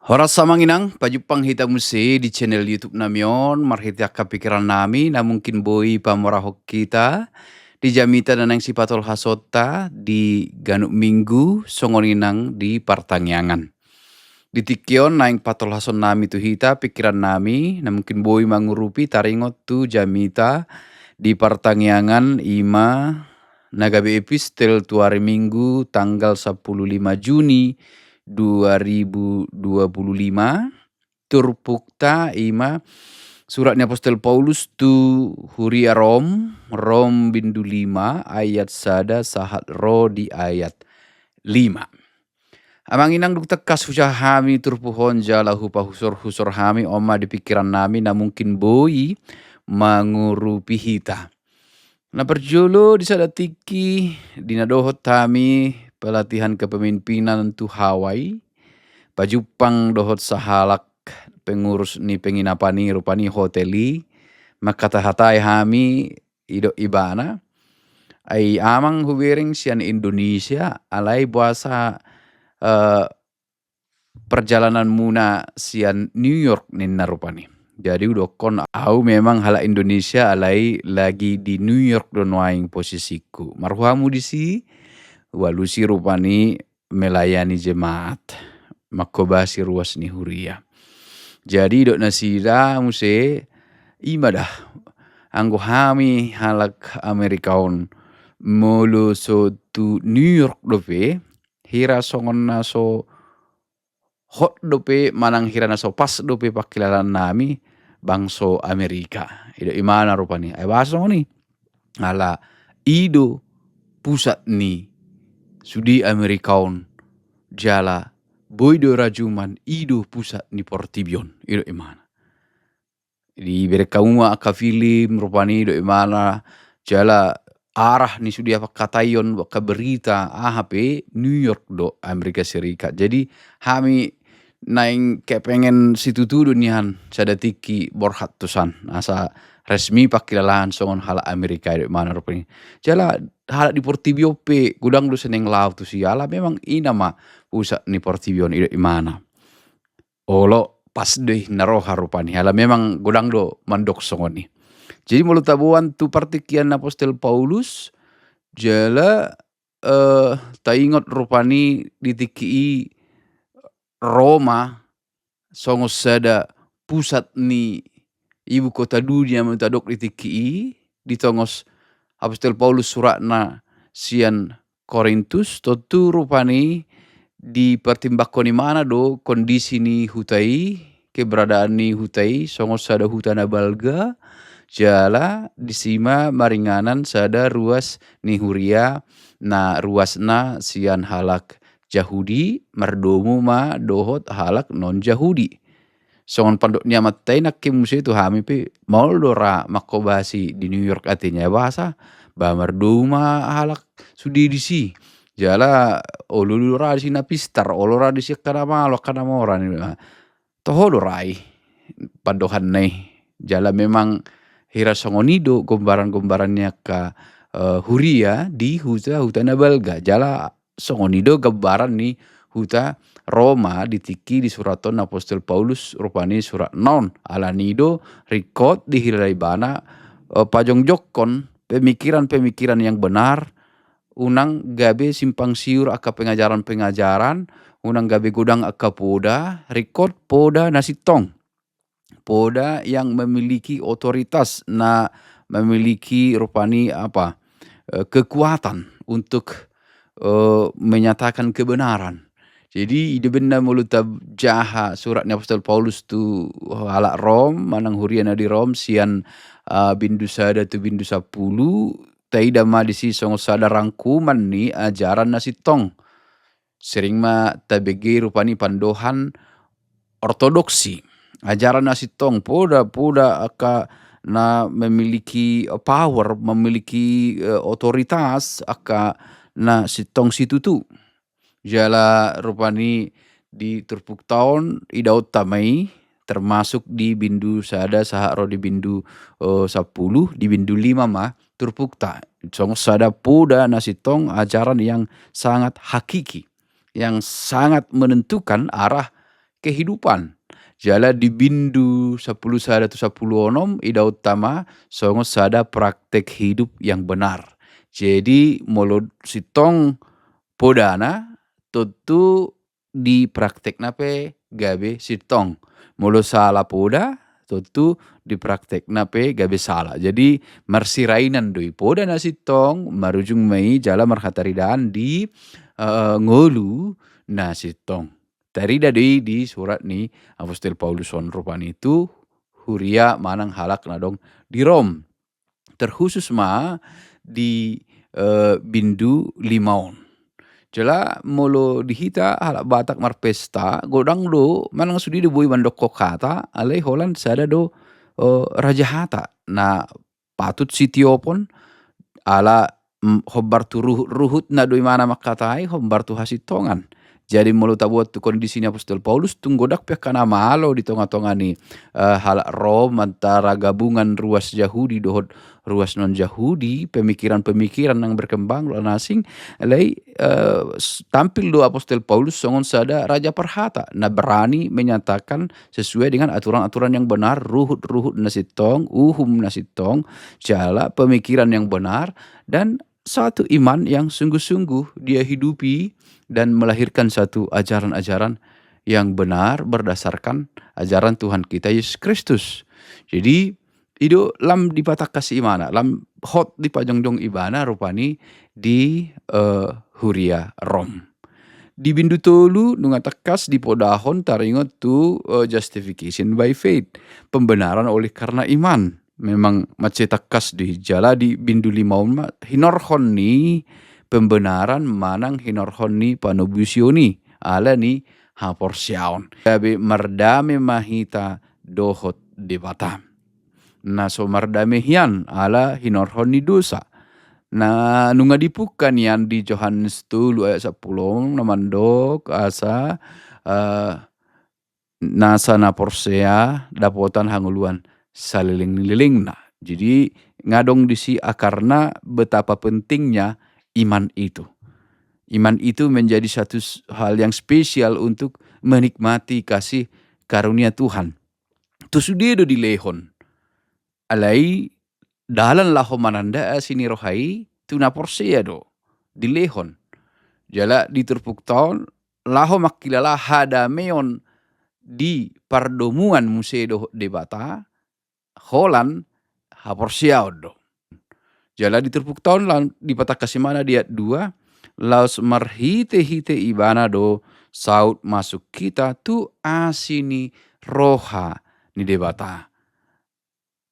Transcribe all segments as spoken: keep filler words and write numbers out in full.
Horas amang inang, pajumpang hita muse di channel YouTube nami on, marhite angka pikiran nami na mungkin boi pamorahon hita di jamita na naeng sipatolhasonta di ganup minggu, songon i nang di partangiangan. Di tingki on naeng patolhason nami tu hita pikiran nami na mungkin boi mangurupi taringot tu jamita di partangiangan, ima na gabe epistel tu ari Minggu tanggal sampulu lima Juni dua ribu dua puluh lima. Turpukta ima surat ni apostel Paulus tu huria Rom, Rom bindu lima ayat sada sahat ro di ayat lima. Amang inang, dung tangkas hujaha hami turpuk on jala hupahusorhusor hami, on ma di pikiran nami na mungkin boi mangurupi hita. Na parjolo, di sada tingki di na dohot hami pelatihan kepemimpinan tu Hawaii, pajumpang dohot sahalak pengurus ni penginapan i, rupani hotel i, mangkatahatai hami, didok ibana, ai amang, hubereng sian Indonesia, alai boasa, eh, perjalananmuna sian New York, ninna rupani. Jadi hudokkon, au memang halak Indonesia alai lagi di New York do nuaeng posisingku. Marhua hamu disi? Hualusi rupani melayani jemaat, mangkobasi ruas ni huria. Jadi didok nasida muse, ima da, anggo hami halak Amerika on, molo so tu New York dope, hira songon na so hot dope manang hira na so pas dope pangkilalaan nami bangso Amerika. Didok imana rupani, ai boasa songon i? Ala i do pusat ni sude Amerika on, jala boi do rajuman i do pusat ni portibi on, didok imana. Dibereng hamu ma angka film, rupani didok imana, jala arah ni sude pangkataion, angka berita, aha pe, New York do, Amerika Serikat. Jadi hami naeng kepengen situtu do nian sada tingki borhat tusan, asa resmi pangkilalaan songon halak Amerika, didok imana rupani. Jala halak di portibi on pe godang do sonang laho tusi, ala memang i nama pusat ni portibi on, didok imana. Olo, pas do i na roha rupani, ala memang godang do mandok songon i. Jadi molo taboan tu partingkian ni apostel Paulus, jala, eh, taingot rupani di tingki i Roma songon sada pusat ni ibu kota dunia ma tadok di tingki i, ditongos apostel Paulus suratna sian Korintus, tontu rupani dipertimbangkon imana do kondisi ni huta i, keberadaan ni huta i songon sada huta na balga, jala disi ma maringanan sada ruas ni huria, na ruasna sian halak Jahudi mardomu ma dohot halak non-Jahudi. Songon pandok ni amanta i nangkin muse tu hami pe, maol do ra mangkobasi di New York, artinya bahasa ba mardomu ma halak sude disi. Jala olo do ra disi na pistar, olo ra disi angka na malo, angka na mora, ninna. Toho do ra i pandohanna i. Jala memang hira songon i do gombaran-gombaran ni angka, eh, huria di huta-huta na balga. Jala songon i do gambaran ni huta Roma di tingki disurathon apostel Paulus rupani suratna on. Alani i do ringkot dihilala ibana, eh, pajongjongkon pemikiran-pemikiran yang benar, unang gabe simpang siur angka pengajaran-pengajaran, unang gabe godang angka poda, ringkot poda na sintong. Poda yang memiliki otoritas, na memiliki rupani apa, eh, kekuatan untuk, eh, menyatakan kebenaran. Jadi, i do umbahen na molo tajaha surat ni apostel Paulus tu halak Rom, manang huria na di Rom, sian, eh, bindu sada tu bindu sampulu, taida ma disi songon sada rangkuman ni ajaran na sintong. Sering ma tabege rupani pandohan ortodoksi. Ajaran na sintong, poda, poda angka na memiliki power, memiliki, eh, otoritas, angka na sintong situtu. Jala rupani di turpukta on idaonta ma i, termasuk di bindu sada sahat ro di bindu, eh, sampulu, di bindu lima ma turpukta. Songon sada poda na sintong, ajaran yang sangat hakiki, yang sangat menentukan arah kehidupan. Jala di bindu sampulu sada tu sampulu onom idaonta ma songon sada praktek hidup yang benar. Jadi molo sintong podana, tontu di praktekna pe gabe sintong. Molo sala poda, tontu di praktekna pe gabe sala. Jadi marsirainan do i poda na sintong, marujung ma i jala marhataridaan di eh, ngolu na sintong. Tarida do i di surat ni apostel Paulus on rupani tu huria manang halak na dong di Rom. Terkhusus ma di eh, bindu lima on. Jala molo di hita halak Batak marpesta, godang do manang sude do boi mandokkon hata, alai holan sada do eh, raja hata na patut sitiopon, ala mm, hombar tu ruhut-ruhutna do imana mangkatai, hombar tu hasintongan. Jadi molo taboan tu kondisi ni apostel Paulus, tung godang pe angka na malo di tonga-tonga ni eh, halak Rom antara gabungan ruas Jahudi dohot ruas non Jahudi, pemikiran-pemikiran yang berkembang lan asing, alai eh, s- tampil do apostel Paulus songon sada raja parhata na berani menyatakan sesuai dengan aturan-aturan yang benar, ruhut-ruhut na sintong, uhum na sintong, jala pemikiran yang benar, dan satu iman yang sungguh-sungguh dia hidupi dan melahirkan satu ajaran-ajaran yang benar berdasarkan ajaran Tuhan kita Yesus Kristus. Jadi i do lam dipatangkas imana, lam hot dipajongjong ibana rupani di eh, huria Rom. Di bindu tolu nunga tangkas dipodahon taringot tu eh, justification by faith, pembenaran oleh karena iman. Memang mansai tangkas do i, jala di bindu lima on ma hinorhon ni pembenaran manang hinorhon ni panobusion i ala ni haporseaon. Gabe mardame ma hita dohot Debata. Na so mardame hian ala hinorhon ni dosa. Na nunga dipungka nian di Johannes tolu ayat sampulu on na mandok asa eh, nasa na porsea dapotan hangoluan saleleng ni lelengna. Jadi nga dong disi akarna betapa pentingnya iman itu. Iman itu menjadi satu s- hal yang spesial untuk menikmati kasih karunia Tuhan. Tu sude do dilehon. Alai dalan laho mananda asi ni roha i tu na porsea do dilehon. Jala di turpukta on laho mangkilala hadameon di pardomuan muse dohot Debata holan haporseaon do. Jala di turpukta on lan dipatangkas imana di ayat dua, laos marhite-hite ibana do saut masuk hita tu asi ni roha ni Debata.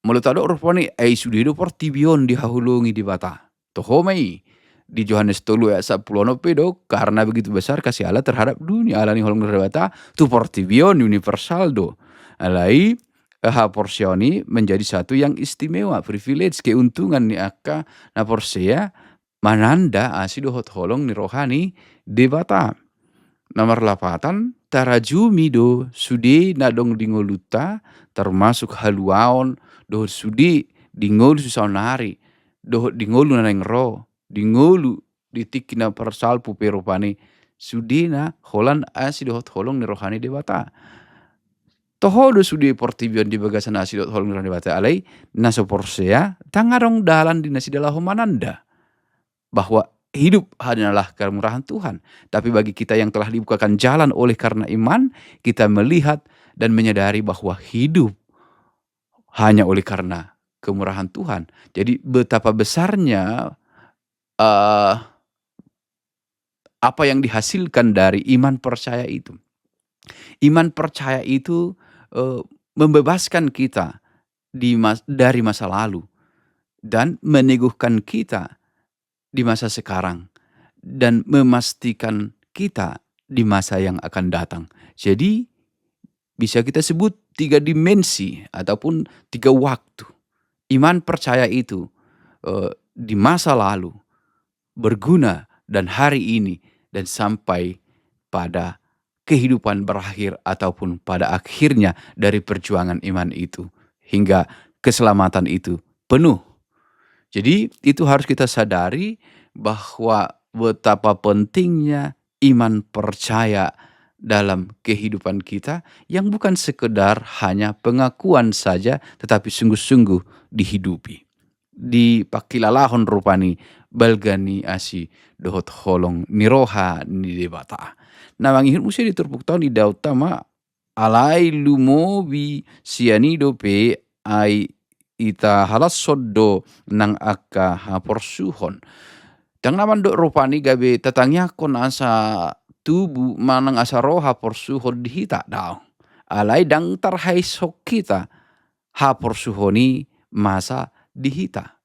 Molo tadok rupani, ai sude do portibi on dihaholongi Debata. Toho ma i di Johannes tolu ayat sampulu onom pe do, karena begitu besar kasih Allah terhadap dunia, ala ni holong ni Debata tu portibi on, universal do. Alai haporseaon i menjadi satu yang istimewa, privilege, keuntungan ni angka na porsea mananda asi dohot holong ni roha ni Debata. Na marlapatan tarajumi do sude na dong di ngolunta, termasuk haluaon dohot sude di ngolu saonari dohot di ngolu na naeng ro, di ngolu di tingki na parsalpu pe rupani, sude na holan asi dohot holong ni roha ni Debata. Toho do sude portibi on di bagasan asi dohot holong ni roha ni Debata, alai na so porsea ndang adong dalan di nasida laho mananda bahwa hidup adalah kemurahan Tuhan. Tapi bagi kita yang telah dibukakan jalan oleh karena iman, kita melihat dan menyadari bahwa hidup hanya oleh karena kemurahan Tuhan. Jadi betapa besarnya eh, apa yang dihasilkan dari iman percaya itu. Iman percaya itu eh, membebaskan kita di mas- dari masa lalu dan meneguhkan kita di masa sekarang dan memastikan kita di masa yang akan datang. Jadi bisa kita sebut tiga dimensi ataupun tiga waktu. Iman percaya itu eh, di masa lalu berguna dan hari ini dan sampai pada kehidupan berakhir ataupun pada akhirnya dari perjuangan iman itu hingga keselamatan itu penuh. Jadi itu harus kita sadari bahwa betapa pentingnya iman percaya dalam kehidupan kita yang bukan sekedar hanya pengakuan saja, tetapi sungguh-sungguh dihidupi. Dipangkilalahon rupani balga ni asi dohot holong ni roha ni Debata. Na mangihut muse di turpukta on, idaonta ma, alai lumobi sian i dope, ai itahalashon do nang angka haporsuhon. Ndang na mandok rupani gabe tatangiangkon asa tubu manang asa ro haporsuhon di hita, daong. Alai ndang tarhaishon hita haporsuhon i masa di hita.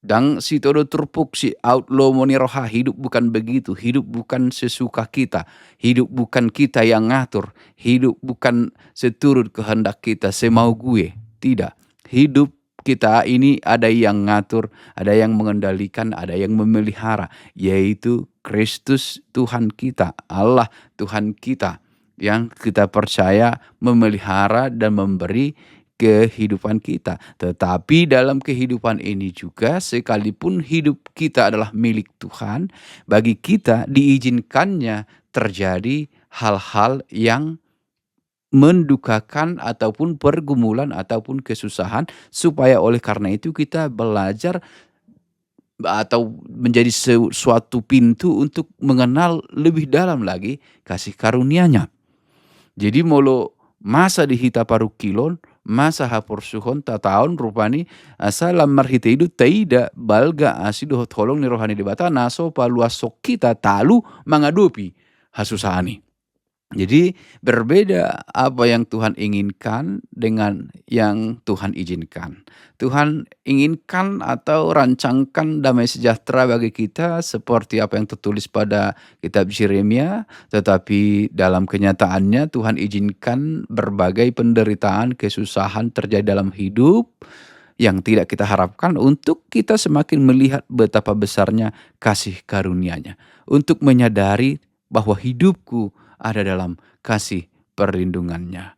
Ndang sitio do turpuk si aut lomo ni roha, hidup bukan begitu, hidup bukan sesuka kita, hidup bukan kita yang ngatur, hidup bukan seturut kehendak kita, semau gue. Tidak. Hidup kita ini ada yang ngatur, ada yang mengendalikan, ada yang memelihara, yaitu Kristus Tuhan kita, Allah Tuhan kita, yang kita percaya memelihara dan memberi kehidupan kita. Tetapi dalam kehidupan ini juga, sekalipun hidup kita adalah milik Tuhan, bagi kita diizinkannya terjadi hal-hal yang mendukakan ataupun pergumulan ataupun kesusahan, supaya oleh karena itu kita belajar atau menjadi se-, suatu pintu untuk mengenal lebih dalam lagi kasih karunia-Nya. Jadi molo masa di hita parungkilon, masa haporsuhon, tataon rupani asa lam marhite i do taida balga asi dohot holong ni roha ni Debata na so paluashon hita talu mangadopi hasusaan i. Jadi berbeda apa yang Tuhan inginkan dengan yang Tuhan izinkan. Tuhan inginkan atau rancangkan damai sejahtera bagi kita seperti apa yang tertulis pada kitab Yeremia, tetapi dalam kenyataannya Tuhan izinkan berbagai penderitaan, kesusahan terjadi dalam hidup yang tidak kita harapkan untuk kita semakin melihat betapa besarnya kasih karunia-Nya, untuk menyadari bahwa hidupku ada dalam kasih perlindungan-Nya.